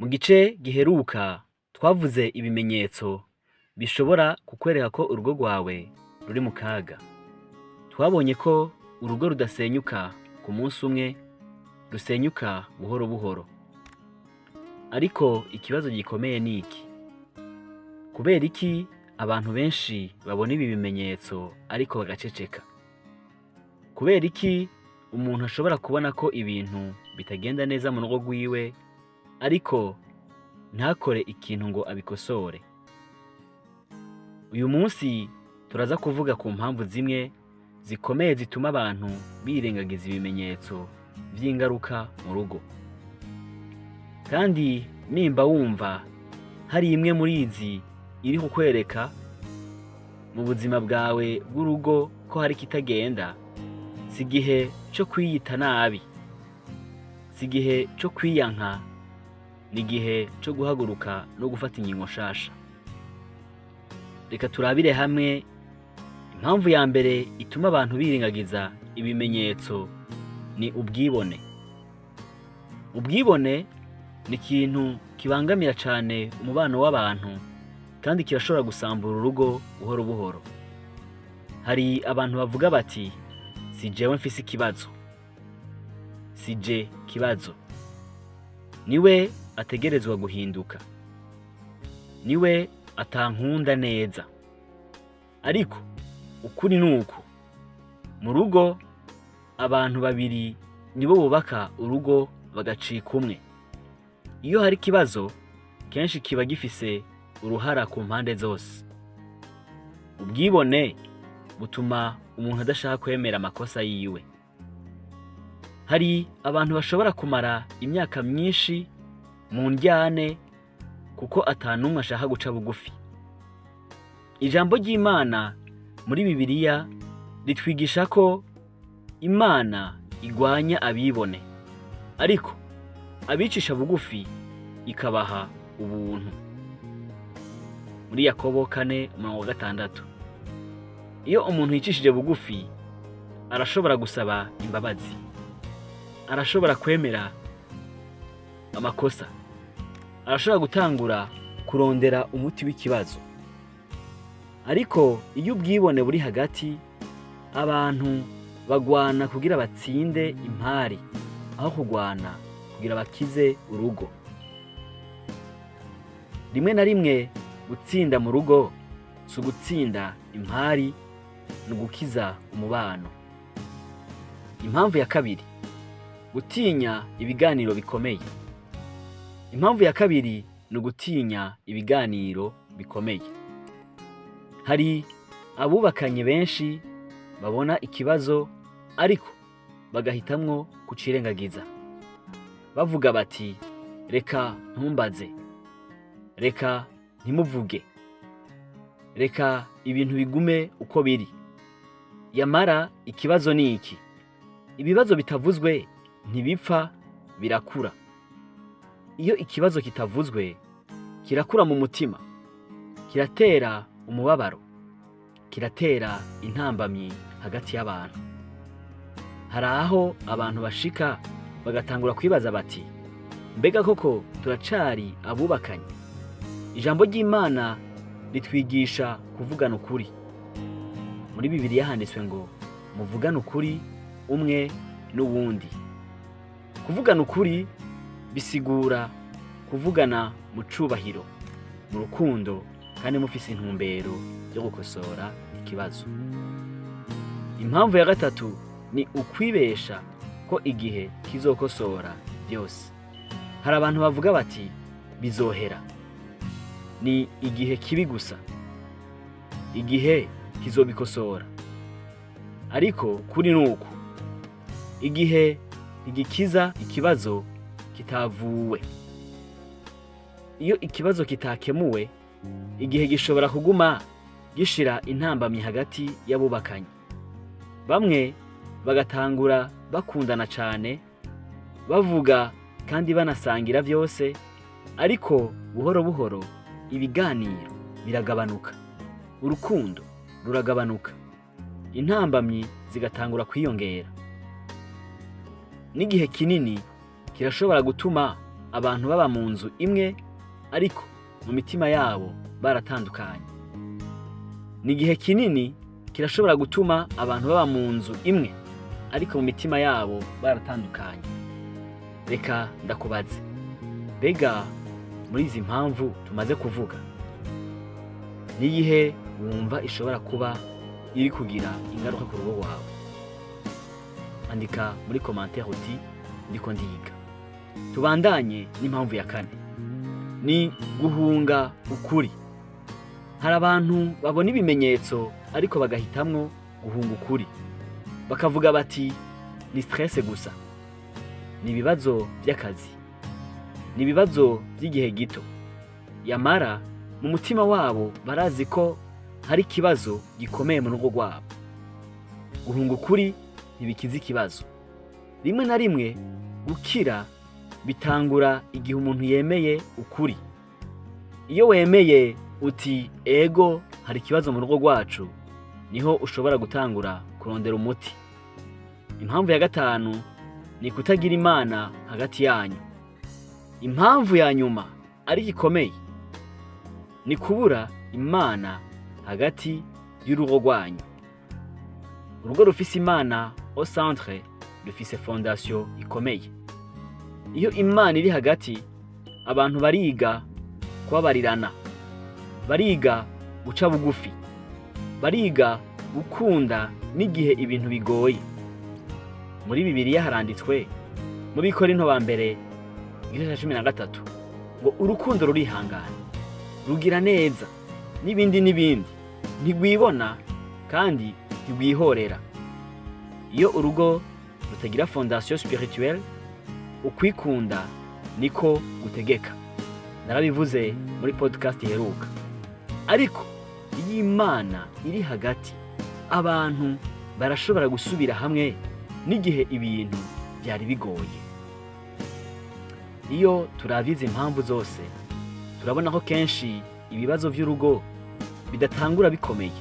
Mu gice giheruka twavuze ibimenyetso bishobora kukwereka ko urugo rwawe ruri mu kaga. Twabonye ko urugo rudasenyuka ku munsi umwe, rusenyuka buhoro buhoro. Ariko ikibazo gikomeye ni iki: kubera iki abantu benshi babona ibi bimenyetso ariko bagaceceka? Kubera iki umuntu ashobora kubona ko ibintu bitagenda neza mu rugo rwiwe ariko ntakore ikintu ngo abikosore? Uyu munsi turaza kuvuga ku mpamvu zimwe zikomeye zituma abantu birengagiza ibimenyetso vy'ingaruka mu rugo. Kandi nimba wumva hari imwe muri izi iri kukwereka mu buzima bwawe bw'urugo ko hari ikitagenda, si igihe co kwiyita nabi, si igihe co kwiyanka, ni igihe co guhaguruka no gufata ingingo nshasha. Reka turabire hamwe impamvu ya mbere ituma abantu birengagiza ibimenyetso ni ubwibone. Ubwibone ni ikintu kibangamira cane umubano w'abantu kandi kirashobora gusambura urugo buhoro buhoro. Hari abantu bavuga bati: "Si jewe mfise ikibazo, si je kibazo, niwe ategerezwa guhinduka, niwe atankunda neza." Ariko ukuri ni uku: mu rugo abantu babiri nibo bubaka urugo bagacika umwe. Iyo hari ikibazo, kenshi kiba gifise uruhara ku mpande zose. Ubwibone butuma umuntu adashaka kwemera amakosa yiwe. Hari abantu bashobora kumara imyaka myinshi mu ndyane kuko atanumwe ashaka guca bugufi. Ijambo ry'Imana muri Bibiliya ritwigisha ko Imana igwanya abibone, ariko abicisha bugufi ikabaha ubuntu. Muri Yakobo 4:6. Iyo umuntu yicishije bugufi arashobora gusaba imbabazi, arashobora kwemera amakosa, arashobora gutangura kurondera umuti w'ikibazo. Ariko iyo ubwibone buri hagati, abantu bagwana kugira batsinde impari aho kugwana kugira bakize urugo. Rimwe na rimwe gutsinda mu rugo si ugutsinda impari, ni ugukiza umubano. Impamvu ya kabiri, gutinya ibiganiro bikomeye. Impamvu ya kabiri ni ugutinya ibiganiro bikomeye. Hari abubakanye benshi babona ikibazo ariko bagahitamwo kucirengagiza. Bavuga bati: "Reka ntumbaze, reka ntimuvuge, reka ibintu bigume uko biri." Yamara ikibazo ni iki: ibibazo bitavuzwe ntibipfa, birakura. Iyo ikibazo kitavuzwe, kirakura mu mutima, kiratera umubabaro, kiratera intambamyi hagati y'abantu. Hari aho abantu bashika bagatangura kwibaza bati: "Mbega koko turacari abubakanye?" Ijambo ry'Imana ritwigisha kuvugana ukuri. Muri Bibiliya handitswe ngo: "Muvugane ukuri umwe n'uwundi." Kuvugana ukuri bisigura kuvugana mu cubahiro, mu rukundo, kandi mufise intumbero yo gukosora ikibazo. Impamvu ya gatatu ni ukwibesha ko igihe kizokosora vyose. Hari abantu bavuga bati: "Bizohera, ni igihe kibi gusa, igihe kizobikosora." Ariko kuri nuku: igihe ntigikiza ikibazo kitavuwe. Iyo ikibazo kitakemuwe, igihe gishobora kuguma gishira intambamyi hagati y'abubakanye. Bamwe bagatangura bakundana cane, bavuga kandi banasangira vyose, ariko buhoro buhoro ibiganiro biragabanuka, urukundo ruragabanuka, intambamyi zigatangura kwiyongera. N'igihe kinini kirashobora gutuma abantu baba mu nzu imwe ariko mu mitima yabo baratandukanye. Ni igihe kinini kirashobora gutuma abantu baba mu nzu imwe ariko mu mitima yabo baratandukanye. Reka ndakubaze, mbega muri izi mpamvu tumaze kuvuga, niyihe wumva ishobora kuba iri kugira ingaruka ku rugo rwawe? Andika muri commentaire uti ndiko ndiga. Tubandanye n'impamvu ya kane, ni guhunga ukuri. Hari abantu babona ibimenyetso ariko bagahitamwo guhunga ukuri, bakavuga bati ni stress gusa, ni ibibazo vy'akazi, ni ibibazo vy'igihe gito. Yamara mu mutima wabo barazi ko hari ikibazo gikomeye mu rugo rwabo. Guhunga ukuri ntibikiza ikibazo. Rimwe na rimwe gukira bitangura igihe umuntu yemeye ukuri. Iyo wemeye uti ego hari ikibazo mu rugo rwacu, niho ushobora gutangura kurondera umuti. Impamvu ya gatanu ni kutagira Imana hagati yanyu. Impamvu ya nyuma ariko ikomeye ni kubura Imana hagati y'urugo rwanyu. Urugo rufise Imana au centre rufise fondation ikomeye. Iyo Imana iri hagati, abantu bariga kubabarirana, bariga guca bugufi, bariga gukunda n'igihe ibintu bigoye. Muri Bibiliya haranditswe mu Bikorinto ba mbere igice ca 13 ngo urukundo rurihangana, rugira neza, n'ibindi n'ibindi, ntirwibona kandi ntirwihorera. Iyo urugo rutagira fondation spirituelle, ukwikunda niko gutegeka. Narabivuze muri podcast iheruka. Ariko iyo Imana iri hagati, abantu barashobora gusubira hamwe n'igihe ibintu byari bigoye. Iyo turavye izi impamvu zose, turabona ko kenshi ibibazo vy'urugo bidatangura bikomeye,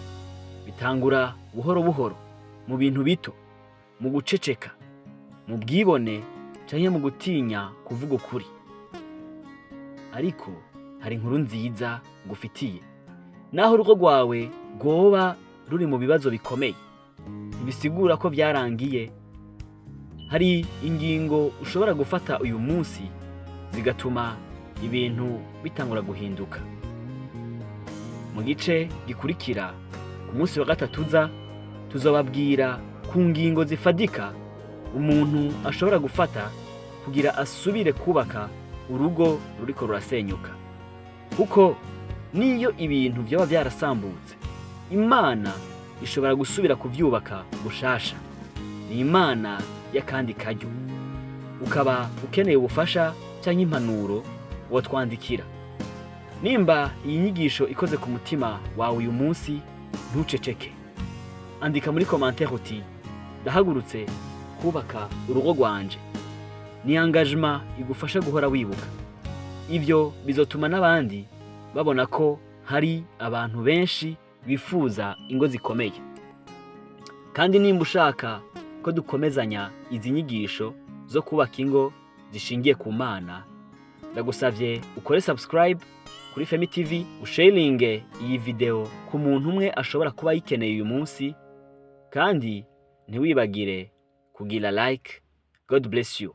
bitangura buhoro buhoro, mu bintu bito, mu guceceka, mu bwibone canke mu gutinya kuvuga ukuri. Ariko hari inkuru nziza ngufitiye. Naho urugo rwawe rwoba ruri mu bibazo bikomeye, ntibisigura ko vyarangiye. Hari ingingo ushobora gufata uyu munsi zigatuma ibintu bitangura guhinduka. Mu gice gikurikira ku munsi wa gatatu uza, tuzobabwira ku ngingo zifadika umuntu ashobora gufata kugira asubire kubaka urugo ruriko rurasenyuka. Kuko niyo ibintu vyoba vyarasambutse, Imana ishobora gusubira kuvyubaka gushasha. Ni Imana y'akandi karyo. Ukaba ukeneye ubufasha canke impanuro, wotwandikira. Nimba iyi nyigisho ikoze ku mutima wawe uyu munsi, ntuceceke. Andika muri commentaire uti ndahagurutse kubaka urugo rwanje. Ni engagement igufasha guhora wibuka. Ivyo bizotuma n'abandi babona ko hari abantu benshi bifuza ingo zikomeye. Kandi nimba ushaka ko dukomezanya izi nyigisho zo kubaka ingo zishingiye ku Mana, ndagusavye ukore subscribe kuri Femi TV, usharinge iyi video ku muntu umwe ashobora kuba ayikeneye uyu munsi, kandi ntiwibagire kugira like. God bless you.